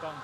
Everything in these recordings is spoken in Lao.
ກ້ອງ.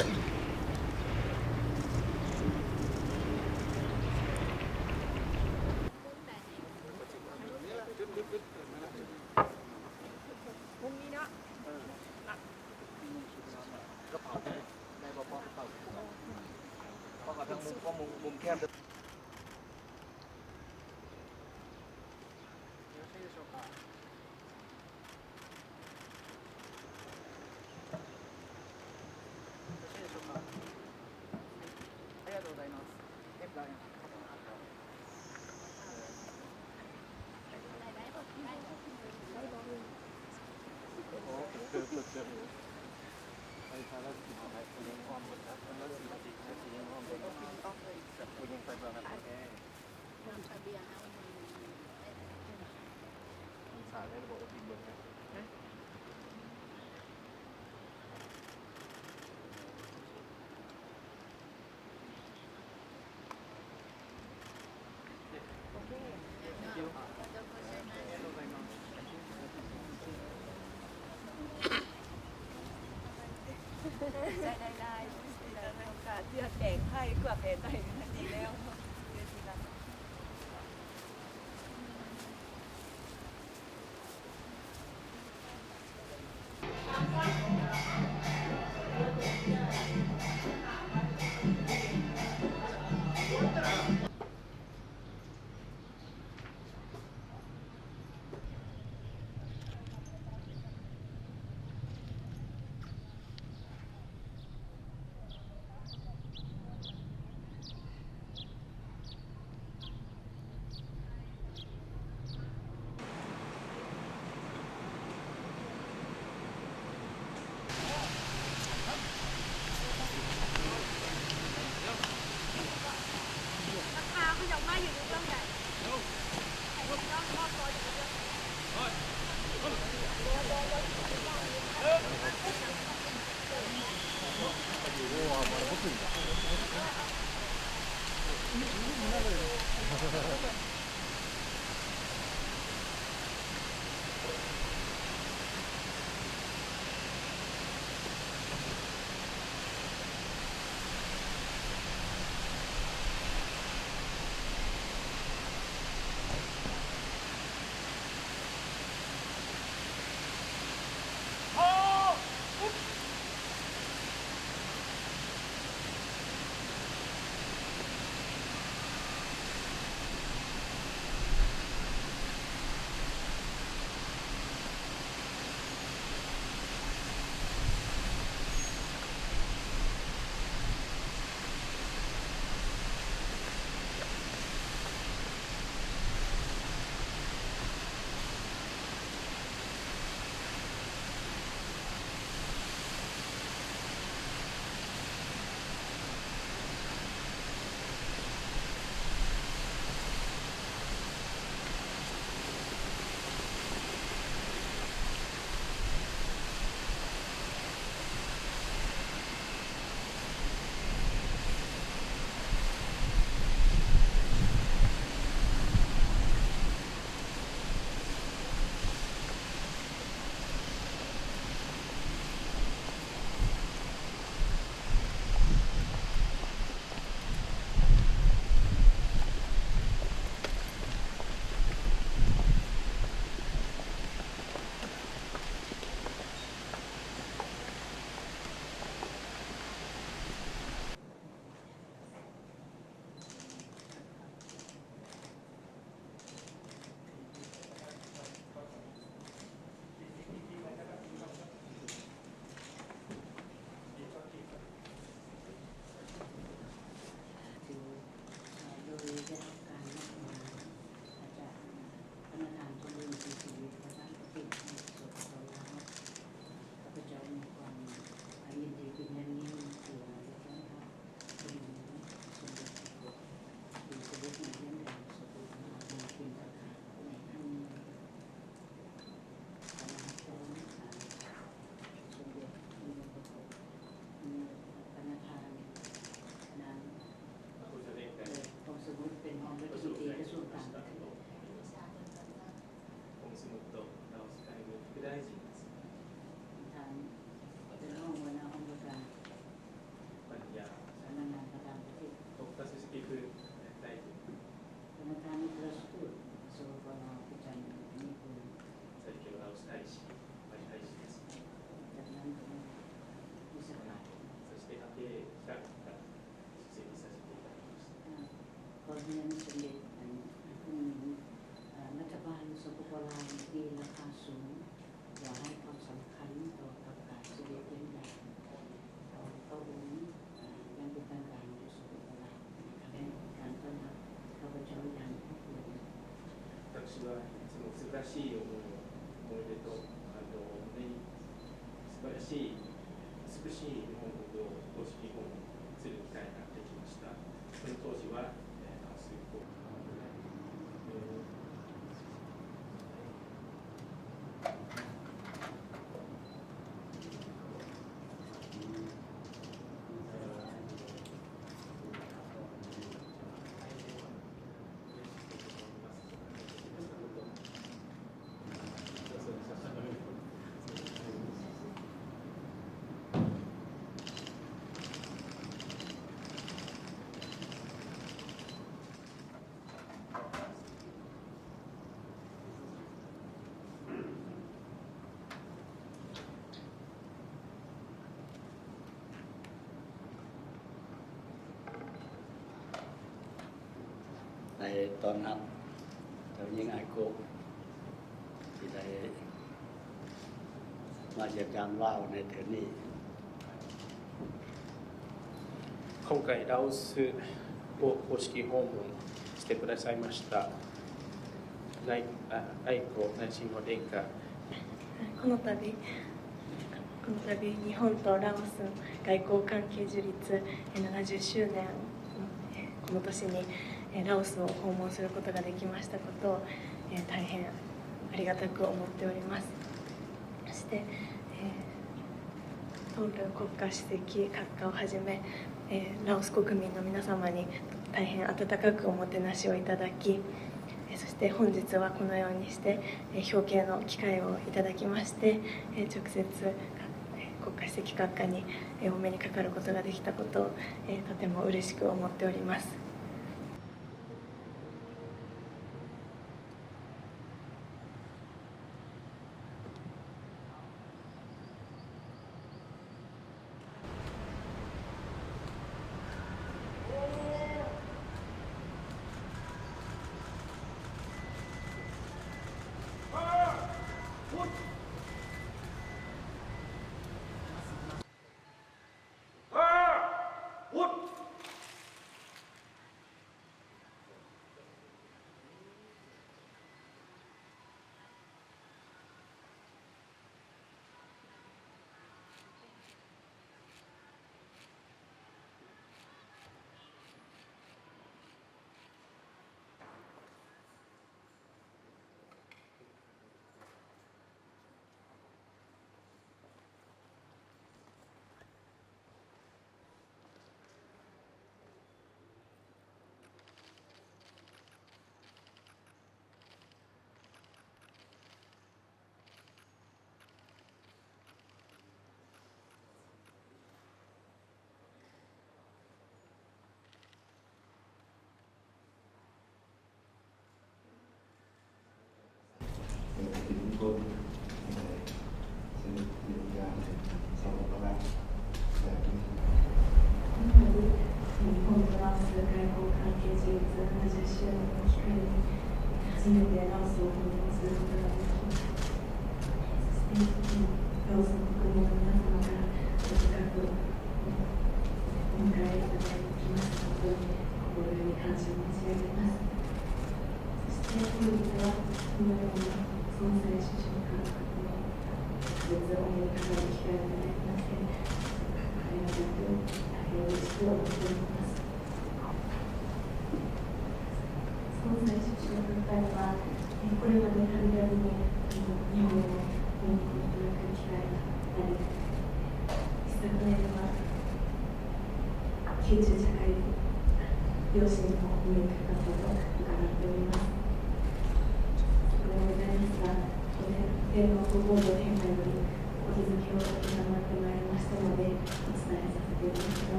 ມຸມນີ້ເນາະ ກະເປົາໄດ້ບໍ່? ເພາະວ່າທາງມຸມ ເພາະມຸມ ມຸມແຄບ.いつも素晴らしい思いを、思い出と、あの、ね、素晴らしい、美しい日本国を公式訪問する機会ができました。その当時は、えー、あ、すごい、えー ໄດ້ຕ້ອນຮັບເຈົ້າຍິງ ໄອໂກະ ທີ່ໄດ້ມາຢ້ຽມຢາມລາວໃນເທື່ອນີ້. 今回、ラオスを公式訪問してくださいました、内、あ、愛子内親王殿下。この度、この度、日本とラオスの外交関係樹立ななじゅっしゅうねん、この年にラオスを訪問することができましたことを、大変ありがたく思っております。そして、えー、トンルン国家主席閣下をはじめ、えー、ラオス国民の皆様に大変温かくおもてなしをいただき、えー、そして本日はこのようにして、えー、表敬の機会をいただきまして、えー、直接、えー、国家主席閣下に、えー、お目にかかることができたことを、えー、とても嬉しく思っております。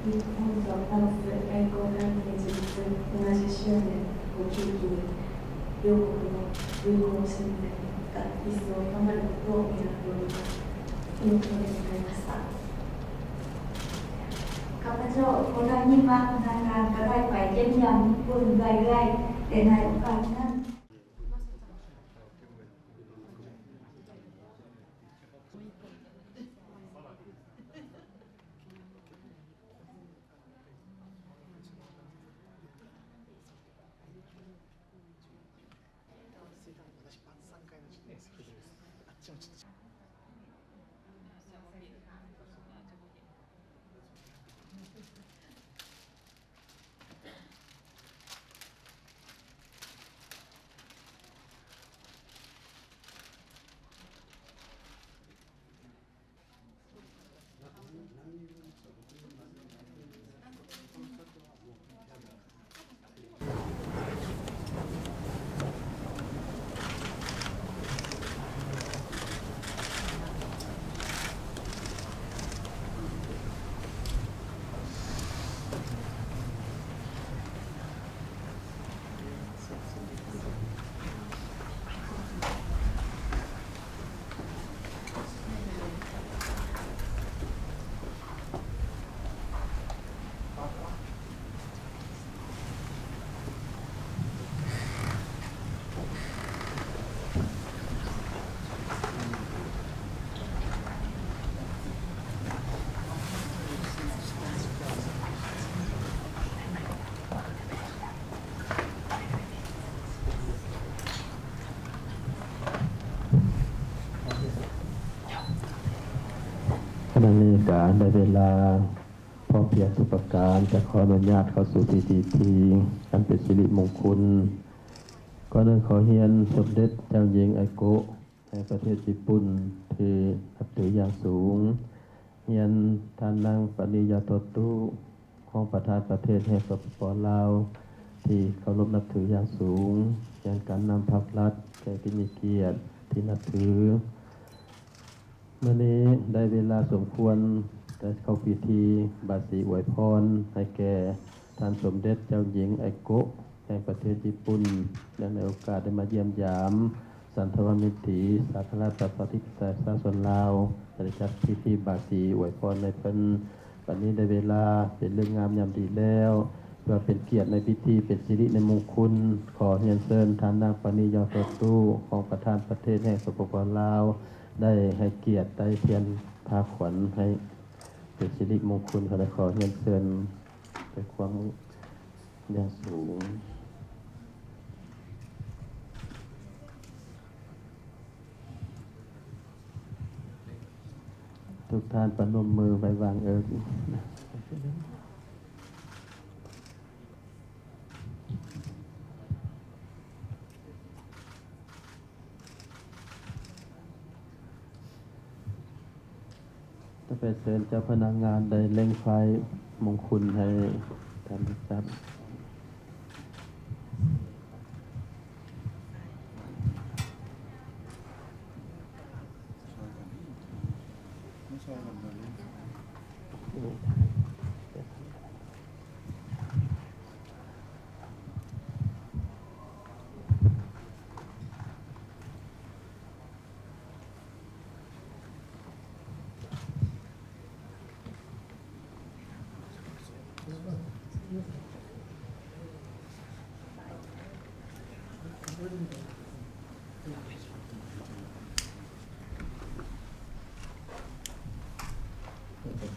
日本とラオス外交関係樹立ななじゅっしゅうねんを契機に、両国の友好親善が一層深まることを願っております。そのことでございました。ข้าพเจ้าขอทางนี้มาทางการก็ได้ไปเยี่ยมยามญี่ปุ่นเรื่อยๆ แต่ในโอกาสนั้น Thank you. ຂະນະນີ້ກະໄດ້ເວລາພໍພຽງທຸກປະການ ຈະຂໍອະນຸຍາດເຂົ້າສູ່ພິທີທີ່ອັນເປັນສິລິມົງຄຸນ. ກ່ອນອື່ນຂໍຮຽນສົມເດັດເຈົ້າຍິງໄອໂກະ ແຫ່ງປະເທດຍີ່ປຸ່ນທີ່ນັບຖືຢ່າງສູງ, ຮຽນທ່ານນາງ ປານີ ຢາໂຕຕູ້ ຮອງປະທານປະເທດແຫ່ງ ສປປ ລາວ ທີ່ເຄົາລົບນັບຖືຢ່າງສູງ, ຮຽນການນຳພັກລັດແຂກທີ່ມີກຽດທີ່ນັບຖື. ມື້ນີ້ໄດ້ເວລາສົມຄວນໄດ້ເຂົ້າພິທີບາສີອວຍພອນໃຫ້ແກ່ທ່ານສົມເດັດເຈົ້າຍິງໄອໂກະ ແຫ່ງປະເທດຍີ່ປຸ່ນ ແລະ ໃນໂອກາດໄດ້ມາຢ້ຽມຢາມສັນທະວະມິດຕີ ສາທາລະນະລັດ ປະຊາທິປະໄຕ ປະຊາຊົນລາວ ໄດ້ຈັດພິທີບາສີອວຍພອນໃຫ້ເພິ່ນ. ບັດນີ້ໄດ້ເວລາເປັນເລີກງາມຍາມດີແລ້ວ ເພື່ອເປັນກຽດໃນພິທີ ເປັນສິລິໃນມົງຄຸນ, ຂໍຮຽນເຊີນທ່ານນາງ ປານີ ຢາໂຕຕູ້ ຮອງປະທານປະເທດແຫ່ງ ສປປ ລາວ ໄດ້ໃຫ້ກຽດໄຕ້ທຽນພາຂວັນໃຫ້ເປັນສິລິມົງຄຸນ. ຂໍ ຂໍຮຽນເຊີນດ້ວຍຄວາມຢ່າງສູງ. ທຸກທ່ານປະນົມມືໄວ້ວາງເອິກ. ຕໍ່ໄປເຊີນເຈົ້າພະນັກງານໄດ້ເລັ່ງໄຟມົງຄຸນໃຫ້ທ່ານຈັບ.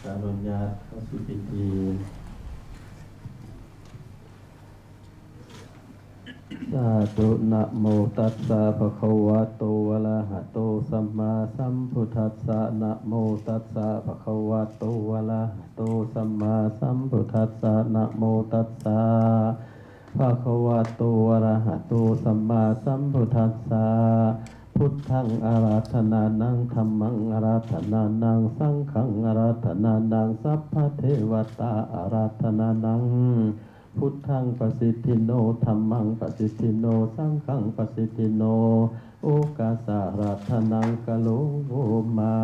ຂໍອະນຸຍາດເຂົ້າສູ່ພິທີ. ສາທຸ. ນະໂມຕັດສະ ພະຄະວະໂຕ ອະລະຫະໂຕ ສຳມາສຳພຸດທັດສະ. ນະໂມຕັດສະ ພະຄະວະໂຕ ອະລະຫະໂຕ ສຳມາສຳພຸດທັດສະ. ນະໂມຕັດສະ ພະຄະວະໂຕ ອະລະຫະໂຕ ສຳມາສຳພຸດທັດສະ. ພຸດທັງອາຣາທະນານັງ ທຳມັງອາຣາທະນານັງ ສັງຄັງອາຣາທະນານັງ ສັບພະເທວະຕາອາຣາທະນານັງ. ພຸດທັງປະສິດທິໂນ ທຳມັງປະສິດທິໂນ ສັງຄັງປະສິດທິໂນ ໂອກາສາຣາທະນັງ ກະໂລມາ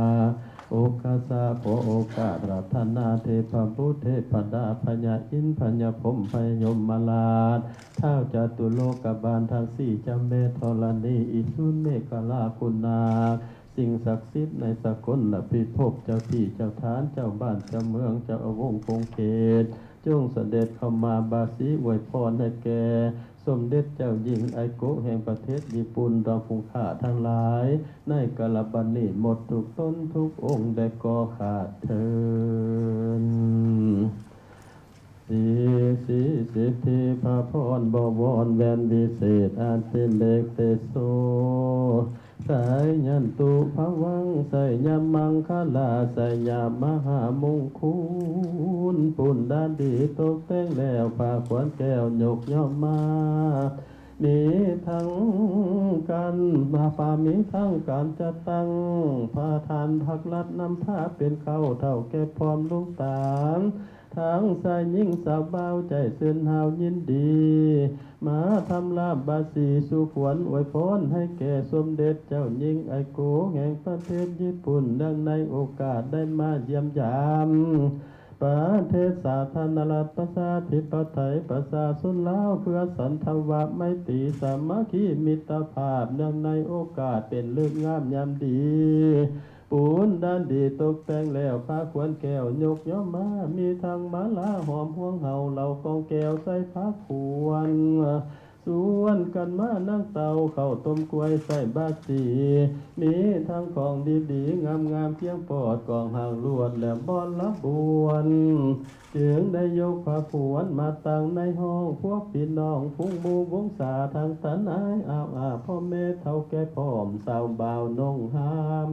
ໂອກາສາ ຂໍໂອກາດອາຣາທະນາ ເທພະບຸດເທພະດາ ພະຍາອິນ ພະຍາພົມ ພະຍາຍົມມະລາດ ທ້າວຈະຕຸໂລກະບານທັງສີ່ ເຈົ້າແມ່ທໍລະນີ ອີ່ສຸນ ເມຂະລາ ຄຸນນາກ ສິ່ງສັກສິດໃນສາກົນລະພິພົບ ເຈົ້າທີ່ເຈົ້າທານ ເຈົ້າບ້ານເຈົ້າເມືອງ ເຈົ້າອາວົງຂົງເຂດ ຈົ່ງສະເດັດເຂົ້າມາບາສີອວຍພອນໃຫ້ແກ່ສົມເດັດເຈົ້າຍິງໄອໂກະແຫ່ງປະເທດຍີ່ປຸ່ນ ດອງຄຸງຄ່າທັງຫຼາຍ ໃນກາລະບັດນີ້ໝົດທຸກຕົນທຸກອົງແດ່ກໍຂາດເທີນ. ສິດທິ ສິດທິພະພອນ ບໍວອນແວ່ນວິເສດ ອາຕິເລກເຕໂສ ໄຊຍັນຕຸພະວັງ ໄຊຍະມັງຄະລາ ໄຊຍະມະຫາມົງຄຸນ ປຸນດາດີຕົກແຕ່ງແລ້ວ ພາຂວັນແກ້ວຍົກຍ້ອມມາ ມີທັງການ ມາປາ ມີທັງການຈັດຕັ້ງ ພະທານພັກລັດນຳພາເປັນເຄົ້າ ເຖົ້າແກ່ພ້ອມລູກຕາ ທັງຊາຍຍິງສາວບ່າວ ໃຈຊື່ນຫາວຍິນດີ ມາທຳລາບາສີສູ່ຂວັນອວຍພອນໃຫ້ແກ່ສົມເດັດເຈົ້າຍິງໄອໂກະແຫ່ງປະເທດຍີ່ປຸ່ນ ເນື່ອງໃນໂອກາດໄດ້ມາຢ້ຽມຢາມປະເທດສາທາລະນະລັດ ປະຊາທິປະໄຕ ປະຊາຊົນລາວ ເພື່ອສັນທະວະໄມຕີ ສາມັກຄີມິດຕະພາບ ເນື່ອງໃນໂອກາດເປັນເລີກງາມຍາມດີ ປູນດ້ານດີຕົກແຕ່ງແລ້ວ ພາຂວັນແກ້ວຍົກຍ້ອມມາ ມີທັງມາລາຫອມຮວງເຫົ່າ ເຫຼົ້າກອງແກ້ວໃສ່ພາຂວັນ ຊວນກັນມານັ່ງເຕົາ ເຂົ້າຕົ້ມກ້ວຍໃສ່ບາສີ ມີທັງຂອງດີໆງາມໆ ພຽງປອດກອງຫາງລວດ ແລະບໍລະບວນ ຈຶ່ງໄດ້ຍົກພາຂວັນມາຕັ້ງໃນຫ້ອງ ພວກພີ່ນ້ອງຝູງໝູ່ວົງສາ ທັງຕານາຍອາວອາ ພໍ່ແມ່ເຖົ້າແກ່ພ້ອມ ສາວບ່າວນົ່ງຫາມ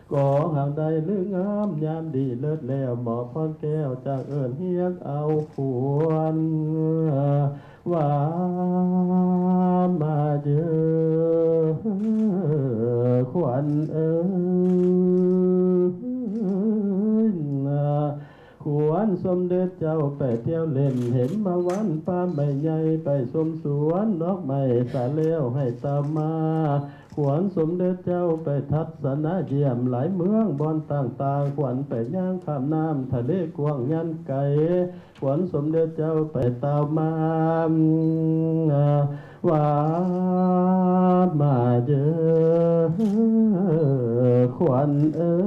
ໂກ ກໍຫາກໄດ້ເລີກງາມຍາມດີເລີດແລ້ວ ໝໍພອນແກ້ວຈະເອີ້ນຮຽກເອົາຂວັນ ວ່າມາເດີ້ຂວັນເອີຍ ຂວັນສົມເດັດເຈົ້າໄປທ່ຽວຫຼິ້ນ ເຫັນມາວັນປ່າໄມ້ໃຫຍ່ ໄປຊົມສວນດອກໄມ້ສາແລ້ວໃຫ້ຕາມມາ ຂວັນສົມເດັດເຈົ້າໄປທັດສະນະຢ້ຽມຫຼາຍເມືອງບ່ອນຕ່າງໆ ຂວັນໄປຍ່າງຂ້າມນ້ຳທະເລກວ້າງຍານໄກ ຂວັນສົມເດັດເຈົ້າໄປຕາມມາ ວ່າມາເດີ້ຂວັນເອີຍ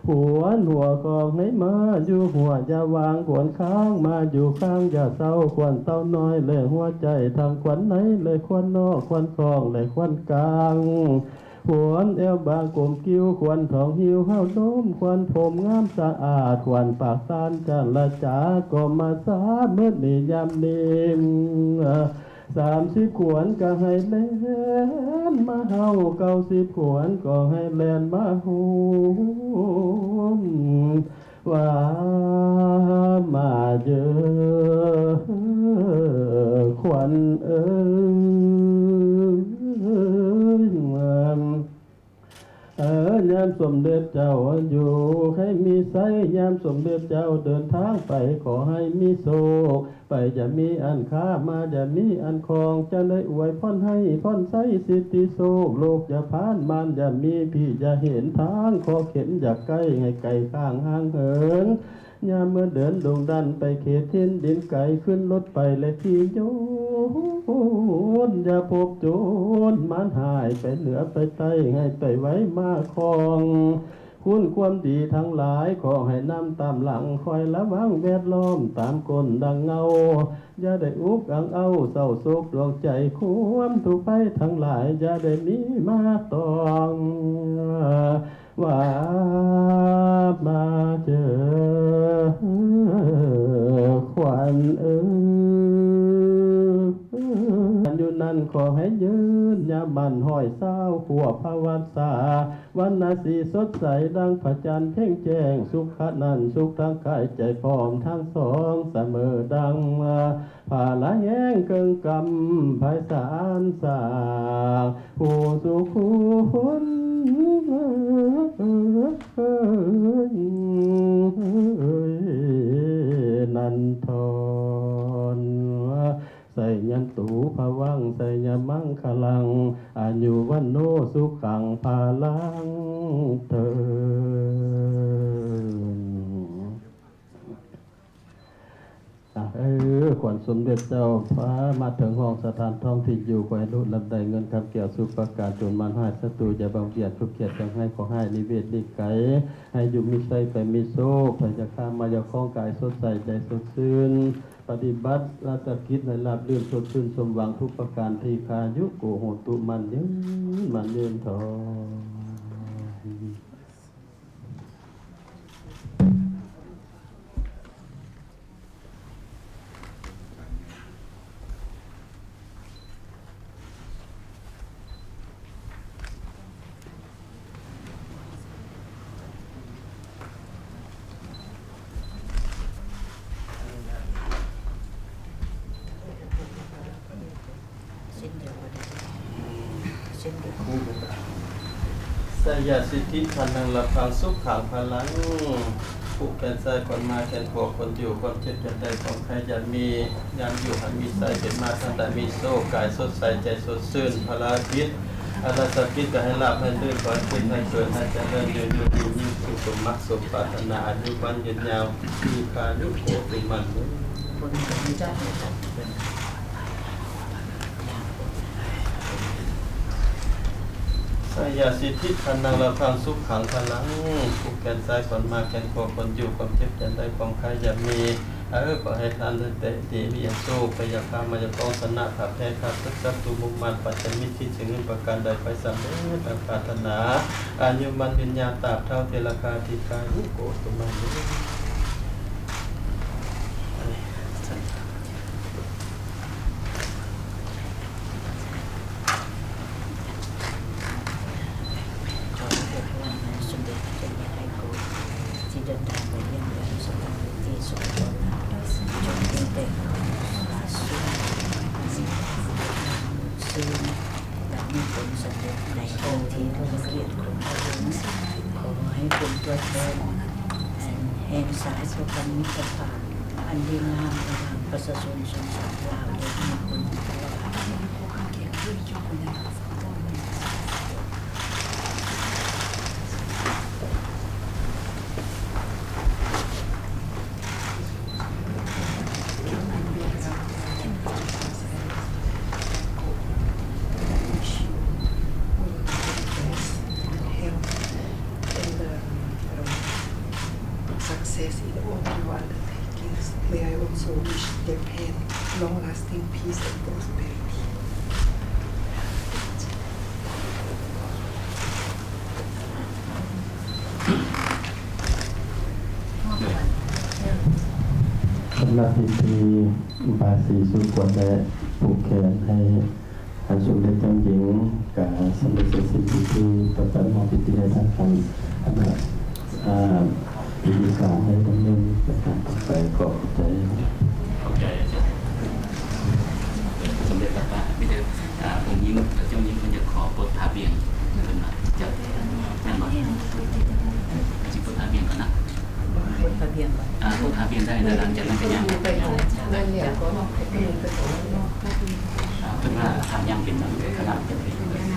ຂວັນຫົວຂອງໃຫ້ມາຢູ່ຫົວຢ່າວາງ ຂວັນຄ້າງມາຢູ່ຄ້າງຢ່າເຊົາ ຂວັນເຕົ້ານ້ອຍ ແລະຫົວໃຈທັງຂວັນໃນ ແລະຂວັນນອກ ຂວັນຂອງ ແລະຂວັນກາງ ຂວັນແອວບາງກົມຄິ້ວ ຂວັນທອງຫິ້ວເຫົ່ານົມ ຂວັນຜົມງາມສະອາດ ຂວັນປາກຊານຈາລະຈາ ກໍມາຊາມື້ນີ້ຍາມນີ້ ສາມສິບຂວັນກໍໃຫ້ແລ່ນມາເຮົາ ເກົ້າສິບຂວັນກໍໃຫ້ແລ່ນມາໂຮມ ວ່າມາເດີ້ຂວັນເອີຍ ເອີ ຍາມສົມເດັດເຈົ້າຢູ່ໃຫ້ມີໄຊ ຍາມສົມເດັດເຈົ້າເດີນທາງໄປ ຂໍໃຫ້ມີໂຊກ ໄປຢ່າມີອັນຄາ ມາຢ່າມີອັນຂອງ ຈະໄດ້ອວຍພອນໃຫ້ພອນໄຊ ສິດທິໂຊກ ໂລກຢ່າຜ່ານ ມານຢ່າມີ ຜີຢ່າເຫັນທາງ ຂໍເຂັນຢ່າໃກ້ ໃຫ້ໄກຂ້າງຫ່າງເຫີນ ຍາມເມື່ອເດີນດົງດັນໄປເຂດຖິ່ນດິນໄກ ຂຶ້ນລົດໄປແລະຂີ່ຍົນ ຢ່າພົບໂຈນມານຫາຍ ໄປເໜືອໄປໃຕ້ ໃຫ້ໄປໄວມາຄອງ ຄຸນຄວາມດີທັງຫຼາຍ ຂໍໃຫ້ນຳຕາມຫຼັງ ຄອຍລະວັງແວດລ້ອມຕາມກົ້ນດັ່ງເງົາ ຢ່າໄດ້ອຸກອັ່ງເອົ້າເສົ້າໂສກດວງໃຈ ຄວາມທຸກໄພທັງຫຼາຍ ຢ່າໄດ້ມີມາຕ້ອງ ວ່າມາເຈີຂວັນເອີຍ ຢູ່ນັ້ນຂໍໃຫ້ຍືນຍາວໝັ້ນຮ້ອຍຊາວຂວບພະວັດສາ ວັນນະສີສົດໃສດັ່ງພະຈັນເພັງແຈ້ງ ສຸຂະນັ້ນສຸກທັງກາຍໃຈ ພ້ອມທັງສອງສະເໝີດັ່ງ ພາລະແຮງເຄິ່ງກຳໄພສານສ້າງ ຜູ້ສຸຄົນນັນທອນ ໄຊຍັນຕຸພະວັງ ໄຊຍະມັງຄະລັງ ອາຍຸວັນໂນສຸຂັງພະລັງເທີ້ນ. ເອີ ຂວັນສົມເດັດເຈົ້າ ພາມາເຖິງຫ້ອງສະຖານທ້ອງຖິ່ນຢູ່ ຂໍໃຫ້ລູກຫຼັບໄດ້ເງິນຄຳແກ້ວສຸກປະການ ໂຈນມານຮ້າຍສັດຕູຢ່າບັງບຽດ ທຸກຄຽດຈັ່ງໃຫ້ ຂໍໃຫ້ນິເວດນີ້ໄກ ໃຫ້ຢູ່ມີໄຊໄປມີໂຊກ ໃຜຢາກຄ້າມາຢາກຂອງກາຍສົດໃສໃຈສົດຊື່ນ ປະຕິບັດລາຊະກິດໃຫ້ລາບລື່ນສົດຊື່ນສົມຫວັງທຸກປະການ ທີຄາຍຸໂກໂຫຕຸ ໝັ້ນຍືນ ໝັ້ນຍືນເທີ້ນ. ໄຊຍະສິດທິພັນລັງ ລະພັງສຸຂັງພະລັງ ຜູ້ແຂນຊ້າຍຄວນມາແຂນຂວາຄວນຢູ່ ຄວາມເຈັບຢ່າໄດ້ ຄວາມໄຂ້ຢ່າມີ ຍາມຢູ່ໃຫ້ມີໄຊ ເປັນມາທັງໃດມີໂຊກ ກາຍສົດໃສໃຈສົດຊື່ນ ພາລະກິດ ອາລາຊະກິດກໍໃຫ້ລາບໃຫ້ລື່ນ ຂໍໃຫ້ເຈັບໃຫ້ເກີດໃຫ້ຈະເລີນ ຢູ່ຢູ່ດີມີສຸກ ສົມໝັກສົມປາດຖະໜາ ອາຍຸໝັ້ນຍືນຍາວ ທີຄາຍຸໂກຕຸ ໝັ້ນຍືນ. ໄຊຍະສິດທິພັນລັງ ລະພັງສຸຂັງພະລັງ ຜູ້ແຂນຊ້າຍຄວນມາແຂນຂວາຄວນຢູ່ ຄວາມເຈັບຢ່າໄດ້ ຄວາມໄຂ້ຢ່າມີ ເອີ ຂໍໃຫ້ທ່ານໄດ້ແຕະຕີມີອາໂສກ ໄພຢາກຂ້າມາຢາກຂອງຊະນະ ຖ້າແພ້ຂ້າເສິກສັດຕູມຸມມານ ປັດຈະມີທີ່ເຊິ່ງເງິນປະການໃດ ໄປສຳເລັດດັ່ງປາດຖະໜາ ອາຍຸໝັ້ນຍືນຍາວ ຕາບເທົ່າເທລະຄາ ທີຄາຍຸໂກຕຸ ໝັ້ນຍືນ. ໄຊ ມີຜົນສຳເລັດໃນໂອທີທຸລະກິດຂອງພະອົງ. ຂໍໃຫ້ເປັນຕົວແທນແຫ່ງສາຍສຳພັນມິດຕະພາບອັນດີງາມລະຫວ່າງປະຊາຊົນຊົນຊາດລາວ ແລະ ຍີ່ປຸ່ນ. ສຳລັບພິທີບາສີສູ່ຂວັນ ແລະ ຜູກແຂນໃຫ້ ອັນສົມເດັດເຈົ້າຍິງກະສຳເລັດເສັດສິ້ນພິທີ. ຕໍ່ໄປມອບພິທີໃຫ້ທາງທ່ານຄະນະ ອາ ພິທີການໄດ້ດຳເນີນໄປຕາມຕໍ່ໄປ. ຂໍຂອບໃຈ. ຂອບໃຈອາຈານ. ສົມເດັດພະ ມີແຕ່ ອາ ອົງຍິງ ເຈົ້າຍິງເພິ່ນຢາກຂໍປົດຜ້າບ່ຽງ ເພິ່ນວ່າຈະ ແມ່ນບໍ່? ຊິປົດຜ້າບ່ຽງກ່ອນນະ. ປົດຜ້າບ່ຽງກ່ອນ. ອາ ປົດຜ້າບ່ຽງໄດ້ ແລ້ວຫຼັງຈາກນັ້ນກໍຍ່າງ. ອາ ເພິ່ນວ່າຖ້າຍ່າງເປັນນຳຄະນະເພິ່ນເປັນ.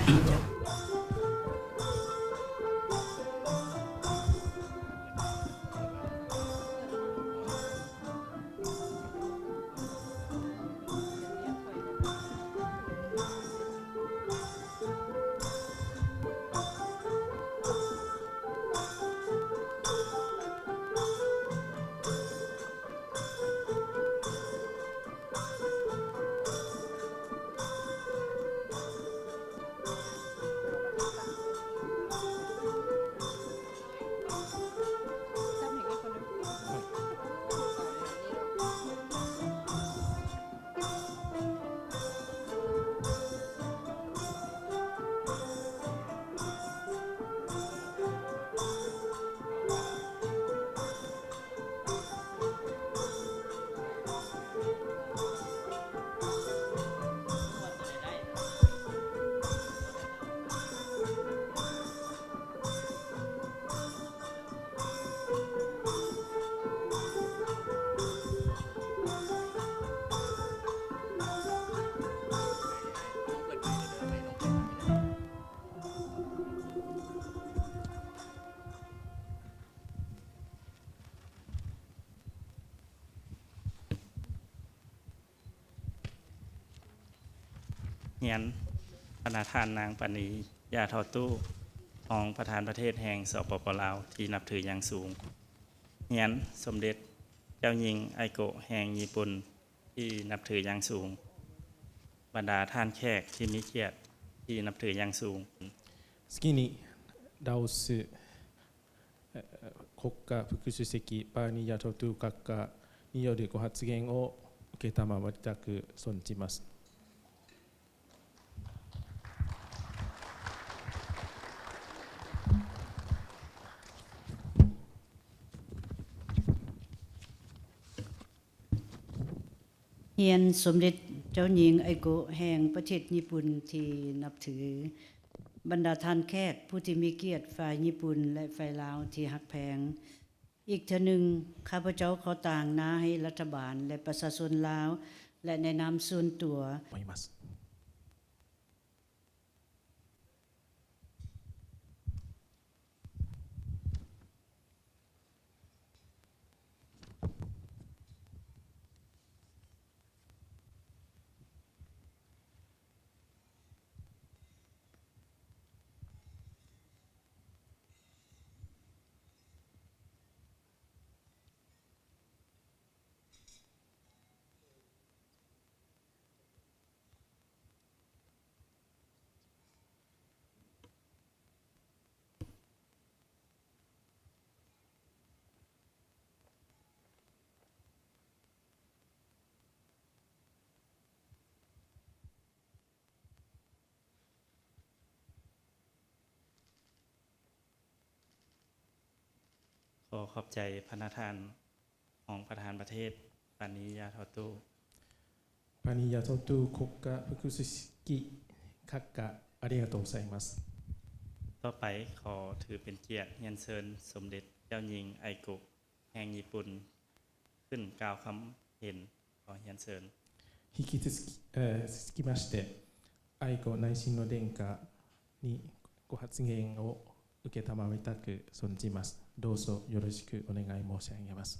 ຮຽນພະນະທ່ານນາງ ປານີ ຢາທໍ່ຕູ້ ຮອງປະທານປະເທດແຫ່ງ ສປປ ລາວ ທີ່ນັບຖືຢ່າງສູງ. ຮຽນສົມເດັດເຈົ້າຍິງ ໄອໂກະ ແຫ່ງຍີ່ປຸ່ນ ທີ່ນັບຖືຢ່າງສູງ. ບັນດາທ່ານແຂກທີ່ມີກຽດທີ່ນັບຖືຢ່າງສູງ. 次に、ラオス 国家副主席、バーニー・ヤトトゥ閣下によるご発言を承りたく存じます。 ຮຽນສົມເດັດເຈົ້າຍິງ ໄອໂກະ ແຫ່ງປະເທດຍີ່ປຸ່ນທີ່ນັບຖື. ບັນດາທ່ານແຂກຜູ້ທີ່ມີກຽດ ຝ່າຍຍີ່ປຸ່ນ ແລະ ຝ່າຍລາວທີ່ຮັກແພງ. ອີກເທື່ອໜຶ່ງ, ຂ້າພະເຈົ້າຂໍຕາງໜ້າໃຫ້ລັດຖະບານ ແລະ ປະຊາຊົນລາວ ແລະ ໃນນາມສ່ວນຕົວ. ຂໍຂອບໃຈພະນະທ່ານຮອງປະທານປະເທດ ປານີ ຢາທໍຕູ້. ປານີ ຢາທໍຕູ້ ຄົກກະ ຟຶກຄຸສະກິ ຄັກກະありがとうございます。ຕໍ່ໄປ ຂໍຖືເປັນກຽດຮຽນເຊີນ ສົມເດັດເຈົ້າຍິງ ໄອໂກະ ແຫ່ງຍີ່ປຸ່ນ ຂຶ້ນກ່າວຄຳເຫັນ. ຂໍຮຽນເຊີນ. 引き続き、えー、続きまして、愛子内親王殿下にご発言を承りたく存じます。どうぞよろしくお願い申し上げます。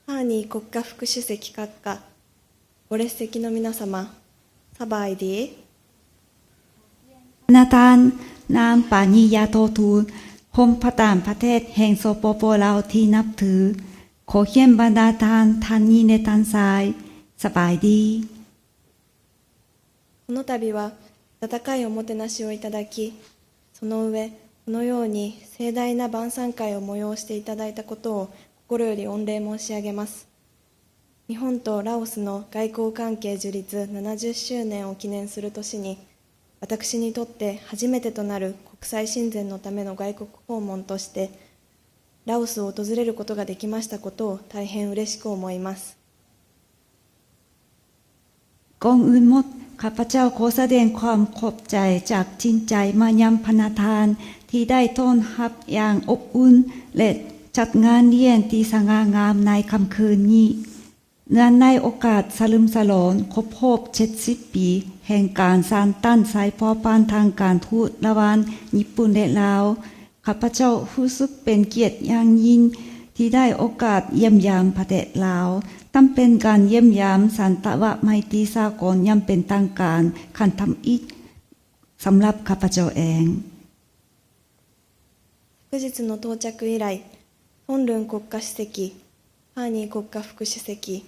カーニー国家副主席閣下、ご列席の皆様、สบายดี. ພະນັກງານນຳປະລິຍາໂທທູນ ໂຮມປະທານປະເທດແຫ່ງ ສປປ ລາວ ທີ່ນັບຖື, ຂໍຮຽນບັນດາທ່ານ ທ່ານຍິງ ແລະ ທ່ານຊາຍ ສະບາຍດີ. この度は温かいおもてなしをいただき、その上、このように盛大な晩餐会を催していただいたことを心より御礼申し上げます。日本とラオスの外交関係樹立ななじゅっしゅうねんを記念する年に、私にとって初めてとなる国際親善のための外国訪問として、ラオスを訪れることができましたことを大変嬉しく思います。 ກ່ອນອື່ນໝົດ, ຂ້າພະເຈົ້າຂໍສະແດງຄວາມຂອບໃຈຈາກຈິງໃຈມາຍັງພະນັກງານທີ່ໄດ້ຕ້ອນຮັບຢ່າງອົບອຸ່ນ ແລະ ຈັດງານລ້ຽງທີ່ສະຫງ່າງາມໃນຄ່ຳຄືນນີ້. ເນື່ອງໃນໂອກາດສະເຫຼີມສະຫຼອງຄົບຮອບເຈັດສິບປີແຫ່ງການສ້າງຕັ້ງສາຍພົວພັນທາງການທູດລະຫວ່າງຍີ່ປຸ່ນ ແລະ ລາວ, ຂ້າພະເຈົ້າຮູ້ສຶກເປັນກຽດຢ່າງຍິ່ງທີ່ໄດ້ໂອກາດຢ້ຽມຢາມປະເທດລາວ. ນັບເປັນການຢ້ຽມຢາມສັນຕະວະໄມຕີສາກົນຢ່າງເປັນທາງການຄັ້ງທຳອິດສຳລັບຂ້າພະເຈົ້າເອງ. 昨日の到着以来、トンルン国家主席、カーニー国家副主席、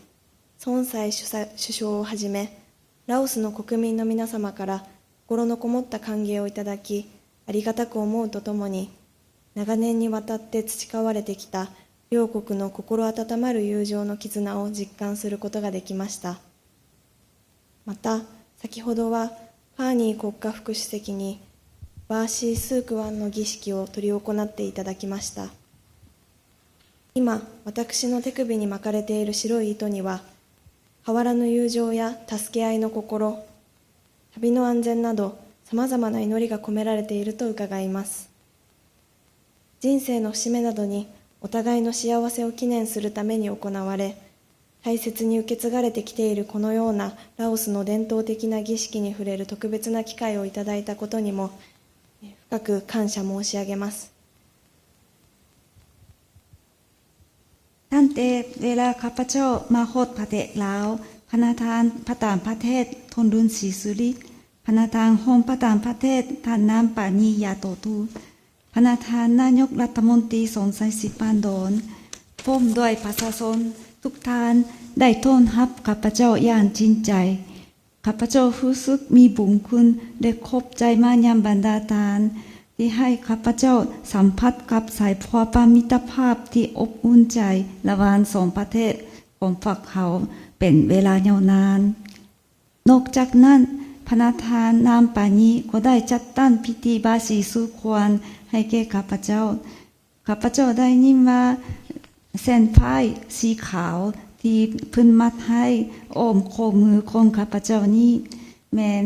孫サイ首相をはじめ、ラオスの国民の皆様から心のこもった歓迎をいただき、ありがたく思うとともに、長年にわたって培われてきた両国の心温まる友情の絆を実感することができました。また、先ほどはカーニー国家副主席にバーシー・スークワンの儀式を執り行っていただきました。今、私の手首に巻かれている白い糸には、変わらぬ友情や助け合いの心、旅の安全など、さまざまな祈りが込められていると伺います。人生の節目などにお互いの幸せを祈念するために行われ、大切に受け継がれてきているこのようなラオスの伝統的な儀式に触れる特別な機会をいただいたことにも、深く感謝申し上げます。 ຕັ້ງແຕ່ເວລາຂ້າພະເຈົ້າມາຮອດປະເທດລາວ, ພະນັກງານປະຈຳປະເທດ ທ່ານ ລຸນ ສີສຸລິດ, ພະນັກງານຮອງປະທານປະເທດ ທ່ານ ນາງ ປານີ ຢາໂຕທູນ, ພະນັກງານນາຍົກລັດຖະມົນຕີ ທ່ານ ສອນໄຊ ສີພັນດອນ, ພ້ອມດ້ວຍປະຊາຊົນທຸກທ່ານ ໄດ້ຕ້ອນຮັບຂ້າພະເຈົ້າຢ່າງຈິງໃຈ. ຂ້າພະເຈົ້າຮູ້ສຶກມີບຸນຄຸນ ແລະ ຂອບໃຈມາຍັງບັນດາທ່ານ ທີ່ໃຫ້ຂ້າພະເຈົ້າສຳຜັດກັບສາຍພົວພັນມິດຕະພາບທີ່ອົບອຸ່ນໃຈລະຫວ່າງສອງປະເທດຂອງພວກເຮົາເປັນເວລາຍາວນານ. ນອກຈາກນັ້ນ, ພະນັກງານນາງປານີກໍໄດ້ຈັດຕັ້ງພິທີບາສີສູ່ຂວັນໃຫ້ແກ່ຂ້າພະເຈົ້າ. ຂ້າພະເຈົ້າໄດ້ຍິນວ່າ ເສັ້ນຝ້າຍສີຂາວທີ່ເພິ່ນມັດໃຫ້ອ້ອມຂໍ້ມືຂອງຂ້າພະເຈົ້ານີ້ ແມ່ນ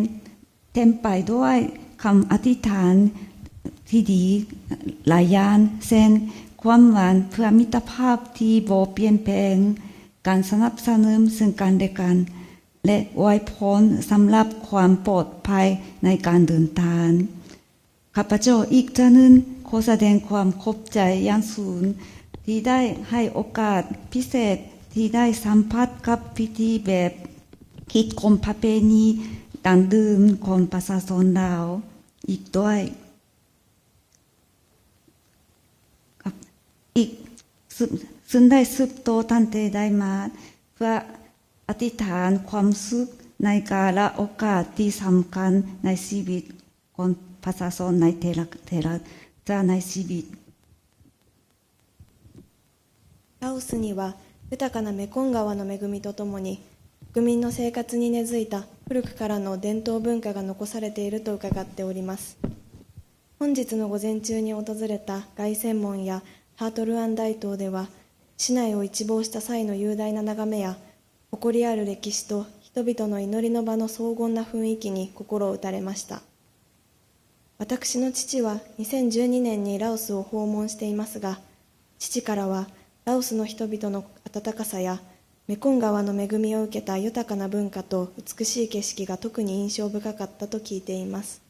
ເຕັມໄປດ້ວຍຄຳອະທິຖານທີ່ດີຫຼາຍຢ່າງ ເຊັ່ນ ຄວາມຫວັງເພື່ອມິດຕະພາບທີ່ບໍ່ປ່ຽນແປງ, ການສະໜັບສະໜູນເຊິ່ງກັນແລະກັນ ແລະ ອວຍພອນສຳລັບຄວາມປອດໄພໃນການເດີນທາງ. ຂ້າພະເຈົ້າອີກເທື່ອໜຶ່ງ ຂໍສະແດງຄວາມຂອບໃຈຢ່າງສູງ ທີ່ໄດ້ໃຫ້ໂອກາດພິເສດ ທີ່ໄດ້ສຳຜັດກັບພິທີແບບຄິດຄົງປະເພນີດັງເດີມຂອງປະຊາຊົນລາວອີກດ້ວຍ. ອີກ ຊຶ່ງ ຊຶ່ງໄດ້ສືບຕໍ່ຕັ້ງແຕ່ໃດມາ ເພື່ອ ອະທິຖານຄວາມສຸກ ໃນກາລະໂອກາດທີ່ສຳຄັນໃນຊີວິດຂອງປະຊາຊົນໃນແຕ່ລະ ແຕ່ລະເທື່ອໃນຊີວິດ. ラオスには、豊かなメコン川の恵みとともに、国民の生活に根付いた古くからの伝統文化が残されていると伺っております。本日の午前中に訪れた凱旋門やハートルアン大塔では、市内を一望した際の雄大な眺めや、誇りある歴史と人々の祈りの場の荘厳な雰囲気に心を打たれました。私の父はにせんじゅうにねんにラオスを訪問していますが、父からはラオスの人々の温かさや、メコン川の恵みを受けた豊かな文化と美しい景色が特に印象深かったと聞いています。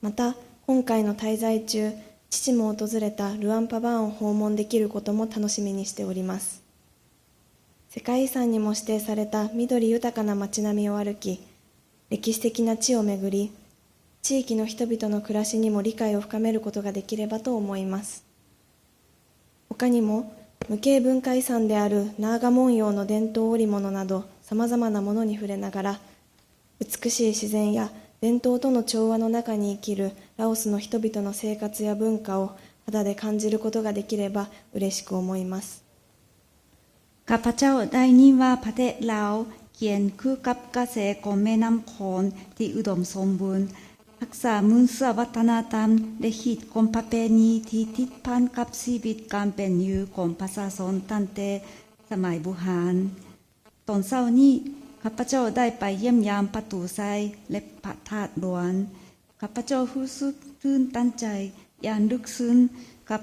また、今回の滞在中、父も訪れたルアンパバーンを訪問できることも楽しみにしております。世界遺産にも指定された緑豊かな街並みを歩き、歴史的な地を巡り、地域の人々の暮らしにも理解を深めることができればと思います。他にも、無形文化遺産であるナーガ文様の伝統織物など、さまざまなものに触れながら、美しい自然や伝統との調和の中に生きるラオスの人々の生活や文化を肌で感じることができれば嬉しく思います。 ຂ້າພະເຈົ້າໄດ້ຍິນວ່າປະເທດລາວຂຽນຄືກັບກະແສຂອງແມ່ນ້ຳຂອງທີ່ອຸດົມສົມບູນ, ຮັກສາມູນເຊື້ອວັດທະນະທຳ ແລະ ຮີດຄອງປະເພນີທີ່ຕິດພັນກັບຊີວິດການເປັນຢູ່ຂອງປະຊາຊົນຕັ້ງແຕ່ສະໄໝບູຮານ. ຕອນເຊົ້ານີ້ ຂ້າພະເຈົ້າໄດ້ໄປຢ້ຽມຢາມປະຕູໄຊ ແລະ ພະທາດຫຼວງ. ຂ້າພະເຈົ້າຮູ້ສຶກຕື່ນຕັນໃຈຢ່າງເລິກເຊິ່ງກັບ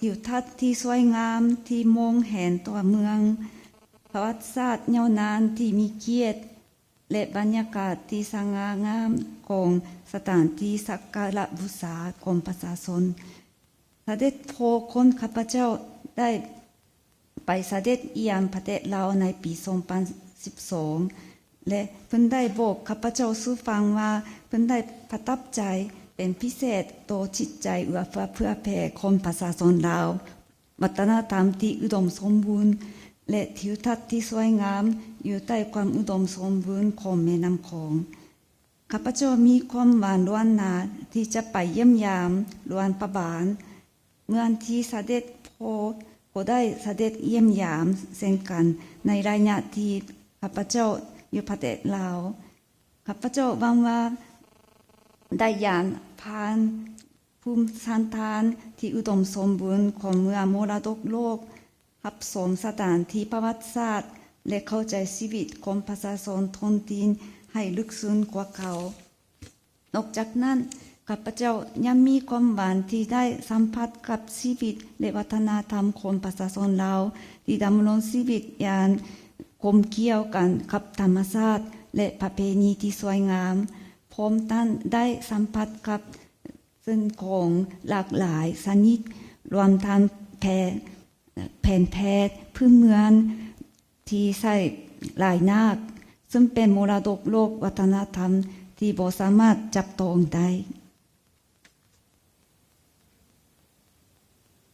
ທິວທັດທີ່ສວຍງາມທີ່ມອງເຫັນທົ່ວເມືອງ, ປະຫວັດສາດຍາວນານທີ່ມີກຽດ ແລະ ບັນຍາກາດທີ່ສະຫງ່າງາມຂອງສະຖານທີ່ສັກກາລະບູຊາຂອງປະຊາຊົນ. ສະເດັດພໍ່ຂອງຂ້າພະເຈົ້າໄດ້ ໄປສະເດັດຢ້ຽມປະເທດລາວໃນປີສອງພັນສິບສອງ ແລະ ເພິ່ນໄດ້ບອກຂ້າພະເຈົ້າສູ່ຟັງວ່າ ເພິ່ນໄດ້ປະທັບໃຈ ເປັນພິເສດຕໍ່ຈິດໃຈເອື້ອເຟື້ອເຜື່ອແຜ່ຂອງປະຊາຊົນລາວ, ວັດທະນະທຳທີ່ອຸດົມສົມບູນ ແລະ ທິວທັດທີ່ສວຍງາມຢູ່ໃຕ້ຄວາມອຸດົມສົມບູນຂອງແມ່ນ້ຳຂອງ. ຂ້າພະເຈົ້າມີຄວາມຫວັງລ່ວງໜ້າທີ່ຈະໄປຢ້ຽມຢາມຫຼວງພະບາງ. ເມື່ອທີ່ສະເດັດພໍ່ກໍໄດ້ສະເດັດຢ້ຽມຢາມເຊັ່ນກັນ ໃນໄລຍະທີ່ຂ້າພະເຈົ້າຢູ່ປະເທດລາວ. ຂ້າພະເຈົ້າຫວັງວ່າໄດ້ຍ່າງຜ່ານພູມສັນຖານທີ່ອຸດົມສົມບູນຂອງເມືອງມໍລະດົກໂລກ, ຮັບຊົມສະຖານທີ່ປະຫວັດສາດ ແລະ ເຂົ້າໃຈຊີວິດຂອງປະຊາຊົນທ້ອງຖິ່ນໃຫ້ເລິກເຊິ່ງກວ່າເກົ່າ. ນອກຈາກນັ້ນ, ຂ້າພະເຈົ້າຍັງມີຄວາມຫວັງທີ່ໄດ້ສຳຜັດກັບຊີວິດ ແລະ ວັດທະນະທຳຂອງປະຊາຊົນລາວທີ່ດຳລົງຊີວິດຢ່າງກົມກ່ຽວກັນກັບທຳມະຊາດ ແລະ ປະເພນີທີ່ສວຍງາມ, ພ້ອມທັງໄດ້ສຳຜັດກັບເສັ້ນຂອງຫຼາກຫຼາຍຊະນິດ, ລວມທັງແພ ແຜນແພດພື້ນເມືອງທີ່ໃຊ້ຫຼາຍນາກ, ເຊິ່ງເປັນມໍລະດົກໂລກວັດທະນະທຳທີ່ບໍ່ສາມາດຈັບຕ້ອງໄດ້.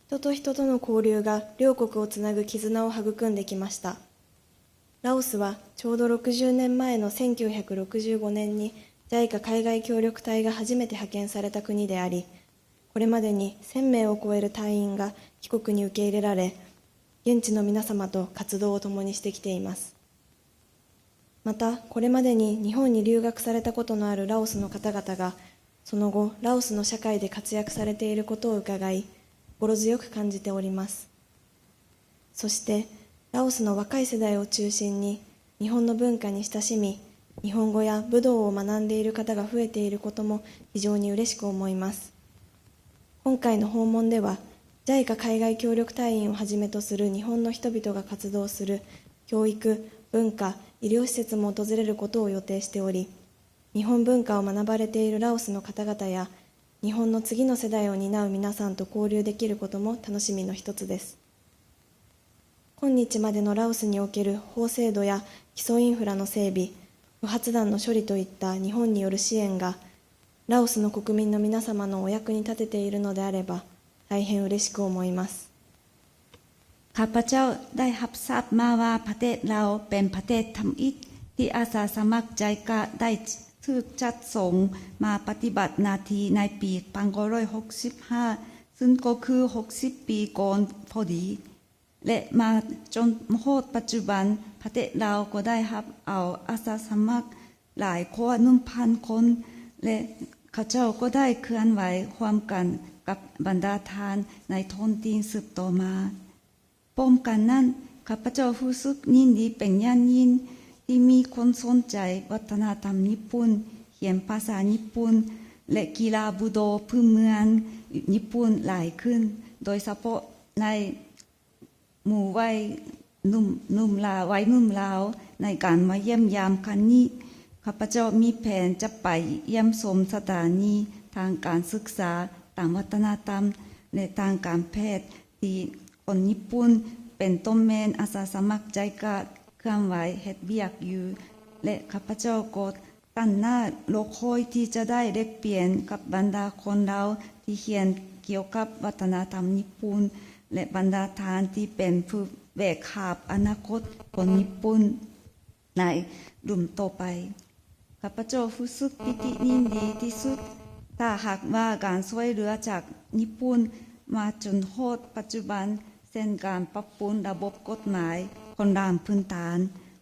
人と人との交流が、両国をつなぐ絆を育んできました。ラオスはちょうどろくじゅうねんまえのせんきゅうひゃくろくじゅうごねんに、ジャイカ海外協力隊が初めて派遣された国であり、これまでにせんめいを超える隊員が、 帰国に受け入れられ、現地の皆様と活動を共にしてきています。また、これまでに日本に留学されたことのあるラオスの方々が、その後、ラオスの社会で活躍されていることを伺い、心強く感じております。そして、ラオスの若い世代を中心に、 日本の文化に親しみ、日本語や武道を学んでいる方が増えていることも、非常にうれしく思います。今回の訪問では、 ジャイカ海外協力隊員をはじめとする日本の人々が活動する教育、文化、医療施設も訪れることを予定しており、日本文化を学ばれているラオスの方々や、日本の次の世代を担う皆さんと交流できることも、楽しみの一つです。 今日までのラオスにおける法制度や基礎インフラの整備、不発弾の処理といった日本による支援が、ラオスの国民の皆様のお役に立てているのであれば、大変うれしく思います。 ຂ້າພະເຈົ້າໄດ້ຮັບຊາບມາວ່າ ປະເທດລາວເປັນປະເທດທຳອິດ ທີ່ອາສາສະໝັກໄຈກະໄດ້ຖືກຈັດສົ່ງມາປະຕິບັດໜ້າທີ່ໃນປີໜຶ່ງພັນເກົ້າຮ້ອຍຫົກສິບຫ້າ ຊຶ່ງກໍຄືຫົກສິບປີກ່ອນພໍດີ ແລະ ມາຈົນຮອດປັດຈຸບັນ ປະເທດລາວກໍໄດ້ຮັບເອົາອາສາສະໝັກຫຼາຍກວ່າໜຶ່ງພັນຄົນ ແລະ ເຂົາເຈົ້າກໍໄດ້ເຄື່ອນໄຫວຮ່ວມກັນກັບບັນດາທ່ານໃນທ້ອງຖິ່ນສືບຕໍ່ມາ. ພ້ອມກັນນັ້ນ, ຂ້າພະເຈົ້າຮູ້ສຶກຍິນດີເປັນຢ່າງຍິ່ງ ທີ່ມີຄົນສົນໃຈວັດທະນະທຳຍີ່ປຸ່ນ, ຮຽນພາສາຍີ່ປຸ່ນ ແລະ ກິລາບູໂດພື້ນເມືອງຍີ່ປຸ່ນຫຼາຍຂຶ້ນ, ໂດຍສະເພາະໃນໝູ່ໄວໜຸ່ມ ໜຸ່ມລາວ ໄວໜຸ່ມລາວ. ໃນການມາຢ້ຽມຢາມຄັ້ງນີ້, ຂ້າພະເຈົ້າມີແຜນຈະໄປຢ້ຽມຊົມສະຖານີທາງການສຶກສາ, ທາງວັດທະນະທຳ ແລະ ທາງການແພດ ທີ່ຄົນຍີ່ປຸ່ນ ເປັນຕົ້ນແມ່ນອາສາສະໝັກໄຈກະ ເຄື່ອນໄຫວເຮັດວຽກຢູ່ ແລະ ຂ້າພະເຈົ້າກໍຕັ້ງໜ້າລໍຄອຍທີ່ຈະໄດ້ແລກປ່ຽນກັບບັນດາຄົນລາວທີ່ຮຽນກ່ຽວກັບວັດທະນະທຳຍີ່ປຸ່ນ ແລະ ບັນດາທ່ານທີ່ເປັນຜູ້ແບກຫາບອະນາຄົດຄົນຍີ່ປຸ່ນໃນລຸ້ນຕໍ່ໄປ. ຂ້າພະເຈົ້າຮູ້ສຶກປີຕິຍິນດີທີ່ສຸດ ຖ້າຫາກວ່າການຊ່ວຍເຫຼືອຈາກຍີ່ປຸ່ນມາຈົນຮອດປັດຈຸບັນ, ເຊັ່ນ ການປັບປຸງລະບົບກົດໝາຍຂັ້ນລາງພື້ນຖານ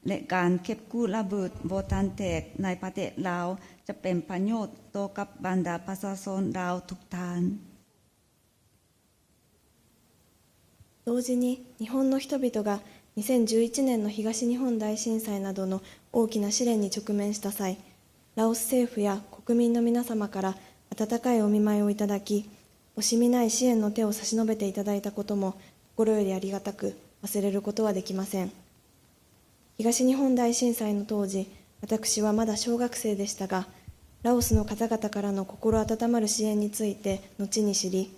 ແລະ ການເກັບກູ້ລະເບີດບໍ່ທັນແຕກໃນປະເທດລາວ ຈະເປັນປະໂຫຍດຕໍ່ກັບບັນດາປະຊາຊົນລາວທຸກທ່ານ. 同時に、日本の人々がにせんじゅういちねんの東日本大震災などの大きな試練に直面した際、ラオス政府や国民の皆様から温かいお見舞いをいただき、惜しみない支援の手を差し伸べていただいたことも心よりありがたく、忘れることはできません。東日本大震災の当時、私はまだ小学生でしたが、ラオスの方々からの心温まる支援について後に知り、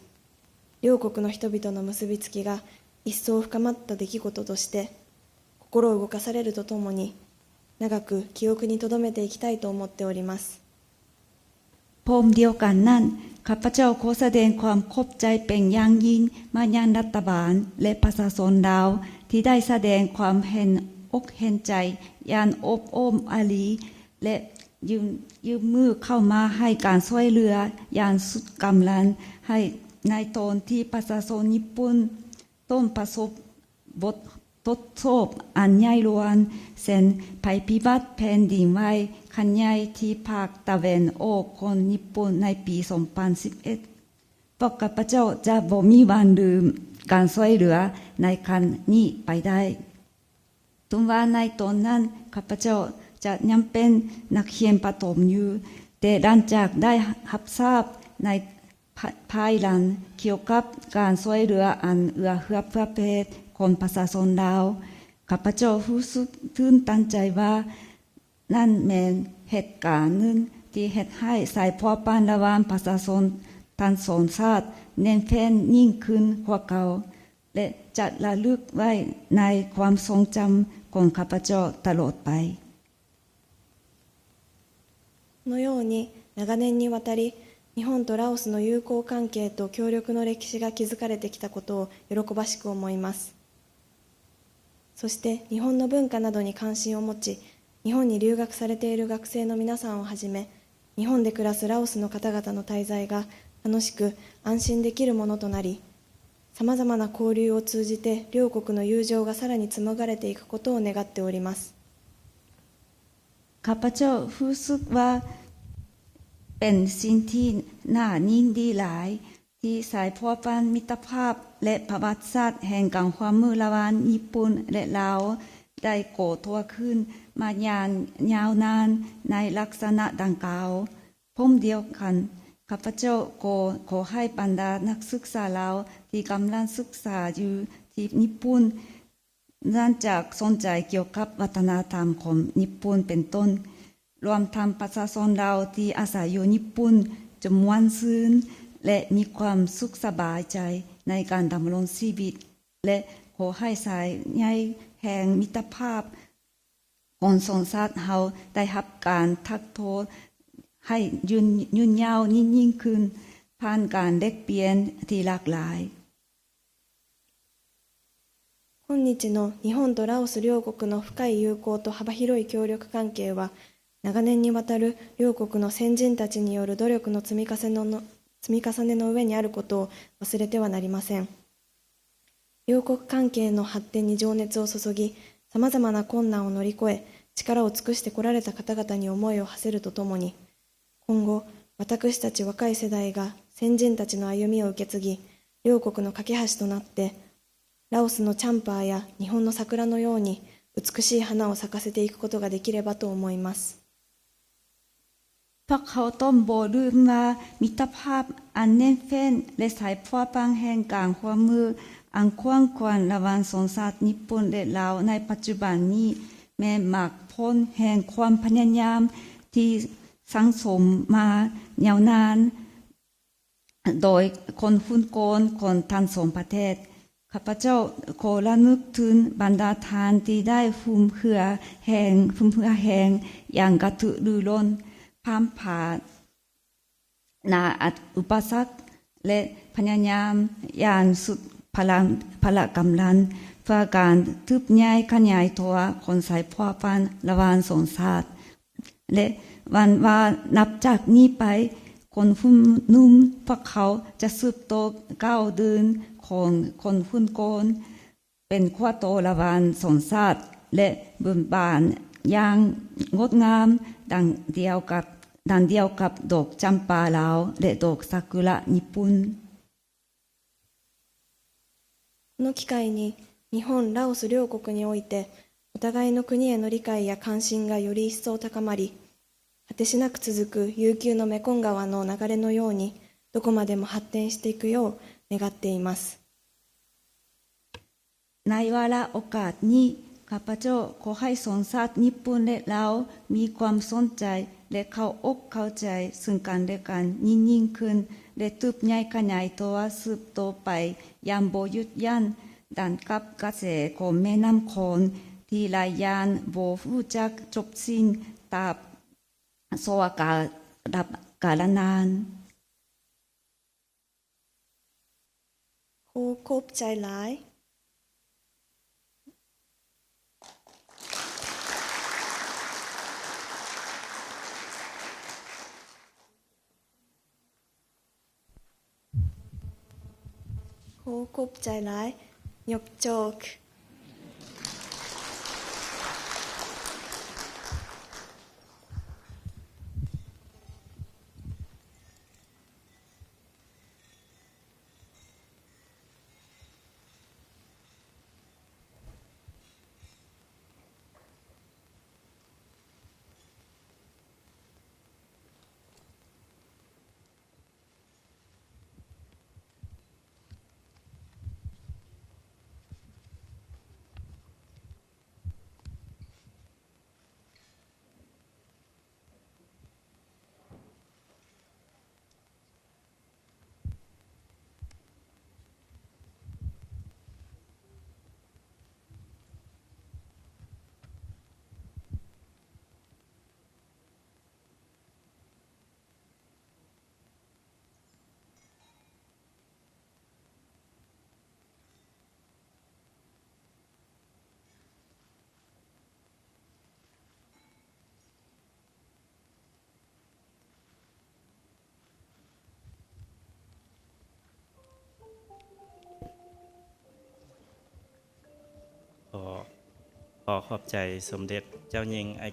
両国の人々の結びつきが一層深まった出来事として、心を動かされるとともに、長く記憶に留めていきたいと思っております。ພ້ອມດຽວກັນນັ້ນ, ຂ້າພະເຈົ້າຂໍສະແດງຄວາມຂອບໃຈເປັນຢ່າງຍິ່ງມາຍັງລັດຖະບານ ແລະ ປະຊາຊົນລາວ ທີ່ໄດ້ສະແດງຄວາມເຫັນອົກເຫັນໃຈຢ່າງໂອບໂອ້ມອາຣີ ແລະ ຍື່ນ ຍື່ນມືເຂົ້າມາໃຫ້ການຊ່ວຍເຫຼືອຢ່າງສຸດກຳລັງໃຫ້ ໃນຕອນທີ່ປະຊາຊົນຍີ່ປຸ່ນຕ້ອງປະສົບບົດທົດສອບອັນໃຫຍ່ຫຼວງ ເຊັ່ນ ໄພພິບັດແຜ່ນດິນໄຫວຄັ້ງໃຫຍ່ທີ່ພາກຕາເວັນອອກຂອງຍີ່ປຸ່ນໃນປີສອງພັນສິບເອັດ. ພວກຂ້າພະເຈົ້າຈະບໍ່ມີວັນລືມການຊ່ວຍເຫຼືອໃນຄັ້ງນີ້ໄປໄດ້. ເຖິງວ່າໃນຕອນນັ້ນຂ້າພະເຈົ້າຈະຍັງເປັນນັກຮຽນປະຖົມຢູ່, ແຕ່ຫຼັງຈາກໄດ້ຮັບຊາບໃນພາຍຫຼັງກ່ຽວກັບການຊ່ວຍເຫຼືອອັນເອື້ອເຟື້ອເຟື້ອເຟຂອງປະຊາຊົນລາວ, ຂ້າພະເຈົ້າຮູ້ສຶກຕື່ນຕັນໃຈວ່າ ນັ້ນແມ່ນເຫດການໜຶ່ງທີ່ເຮັດໃຫ້ສາຍພົວພັນລະຫວ່າງປະຊາຊົນທັງສອງຊາດແໜ້ນແຟ້ນຍິ່ງຂຶ້ນກວ່າເກົ່າ ແລະ ຈະລະລຶກໄວ້ໃນຄວາມຊົງຈຳຂອງຂ້າພະເຈົ້າຕະຫຼອດໄປ. このように長年にわたり、日本とラオスの友好関係と協力の歴史が築かれてきたことを喜ばしく思います。そして、日本の文化などに関心を持ち、日本に留学されている学生の皆さんをはじめ、日本で暮らすラオスの方々の滞在が楽しく安心できるものとなり、さまざまな交流を通じて、両国の友情がさらに紡がれていくことを願っております。ข้าพเจ้ารู้สึกว่าเป็นสิ่งที่น่ายินดีหลาย ທີ່ສາຍພົວພັນມິດຕະພາບ ແລະ ປະຫວັດສາດແຫ່ງການຮ່ວມມືລະຫວ່າງຍີ່ປຸ່ນ ແລະ ລາວ ໄດ້ກໍ່ຕົວຂຶ້ນມາຢ່າງຍາວນານໃນລັກສະນະດັ່ງກ່າວ. ພ້ອມດຽວກັນ, ຂ້າພະເຈົ້າກໍຂໍໃຫ້ບັນດານັກສຶກສາລາວທີ່ກຳລັງສຶກສາຢູ່ທີ່ຍີ່ປຸ່ນ ເນື່ອງຈາກສົນໃຈກ່ຽວກັບວັດທະນະທຳຂອງຍີ່ປຸ່ນເປັນຕົ້ນ, ລວມທັງປະຊາຊົນລາວທີ່ອາໄສຢູ່ຍີ່ປຸ່ນ ຈະມ່ວນຊື່ນ ແລະ ມີຄວາມສຸກສະບາຍໃຈໃນການດຳລົງຊີວິດ ແລະ ຂໍໃຫ້ສາຍໃຍແຫ່ງມິດຕະພາບຂອງສອງຊາດເຮົາໄດ້ຮັບການຖັກທໍໃຫ້ຍືນຍາວຍິ່ງໆຂຶ້ນ ຜ່ານການແລກປ່ຽນທີ່ຫຼາກຫຼາຍ. こ本日の日本とラオス両国の深い友好と幅広い協力関係は、長年にわたる両国の先人たちによる努力の積み重ねの、積み重ねの上にあることを忘れてはなりません。 両国関係の発展に情熱を注ぎ、さまざまな困難を乗り越え、力を尽くしてこられた方々に思いを馳せるとともに、今後、私たち若い世代が先人たちの歩みを受け継ぎ、両国の架け橋となって、ラオスのチャンパーや日本の桜のように美しい花を咲かせていくことができればと思います。 ພວກເຂົາຕ້ອງບໍ່ລືມວ່າ ມິດຕະພາບອັນແໜ້ນແຟ້ນ ແລະ ສາຍພົວພັນແຫ່ງການຮ່ວມມືອັນກວ້າງຂວາງລະຫວ່າງສອງຊາດຍີ່ປຸ່ນ ແລະ ລາວ ໃນປັດຈຸບັນນີ້ ແມ່ນໝາກຜົນແຫ່ງຄວາມພະຍາຍາມທີ່ສັ່ງສົມມາຍາວນານ ໂດຍຄົນຮຸ່ນກ່ອນຂອງທັງສອງປະເທດ. ຂ້າພະເຈົ້າຂໍລະນຶກເຖິງບັນດາທ່ານທີ່ໄດ້ຮຸ່ມເຮືອແຮງ, ຮຸ່ມເຮືອແຮງຢ່າງກະຕືລືລົ້ນ, ຜ່ານຜ່ານໜ້າອຸປະສັກ ແລະ ພະຍາຍາມຢ່າງສຸດພະລັງ, ພະລະກຳລັງ ເພື່ອການສືບໃຫຍ່ຂະຫຍາຍຕົວຂອງສາຍພົວພັນລະຫວ່າງສອງຊາດ. ແລະ ຫວັງວ່ານັບຈາກນີ້ໄປ ຄົນຮຸ່ນໜຸ່ມພວກເຂົາຈະສືບຕໍ່ກ້າວເດີນຂອງຄົນຮຸ່ນກ່ອນ ເປັນຂົວຕໍ່ລະຫວ່າງສອງຊາດ ແລະ ເບິ່ງບານຢ່າງງົດງາມ ດັ່ງດຽວກັບ, ດັ່ງດຽວກັບດອກຈຳປາລາວ ແລະ ດອກຊາກຸລະຍີ່ປຸ່ນ. この機会に、日本、ラオス両国において、お互いの国への理解や関心がより一層高まり、果てしなく続く悠久のメコン川の流れのように、どこまでも発展していくよう願っています。 ໃນວາລະໂອກາດນີ້ ຂ້າພະເຈົ້າຂໍໃຫ້ສອງຊາດຍີ່ປຸ່ນ ແລະ ລາວ ມີຄວາມສົນໃຈ ແລະ ເຂົ້າອົກເຂົ້າໃຈເຊິ່ງກັນ ແລະ ກັນຍິ່ງໆຂຶ້ນ ແລະ ສືບໃຫຍ່ຂະຫຍາຍຕົວສືບຕໍ່ໄປຢ່າງບໍ່ຢຸດຢັ້ງ ດັ່ງກັບກະແສຂອງແມ່ນ້ຳຂອງທີ່ໄຫຼຢ່າງບໍ່ຮູ້ຈັກຈົບສິ້ນ ຕາບຊົ່ວກາລະ, ກາລະນານ. ຂໍຂອບໃຈຫຼາຍ. ຂໍຂອບໃຈຫຼາຍ. ញົບໂຈກ. ຂໍ ຂໍຂອບໃຈສົມເດັດເຈົ້າຍິງໄອ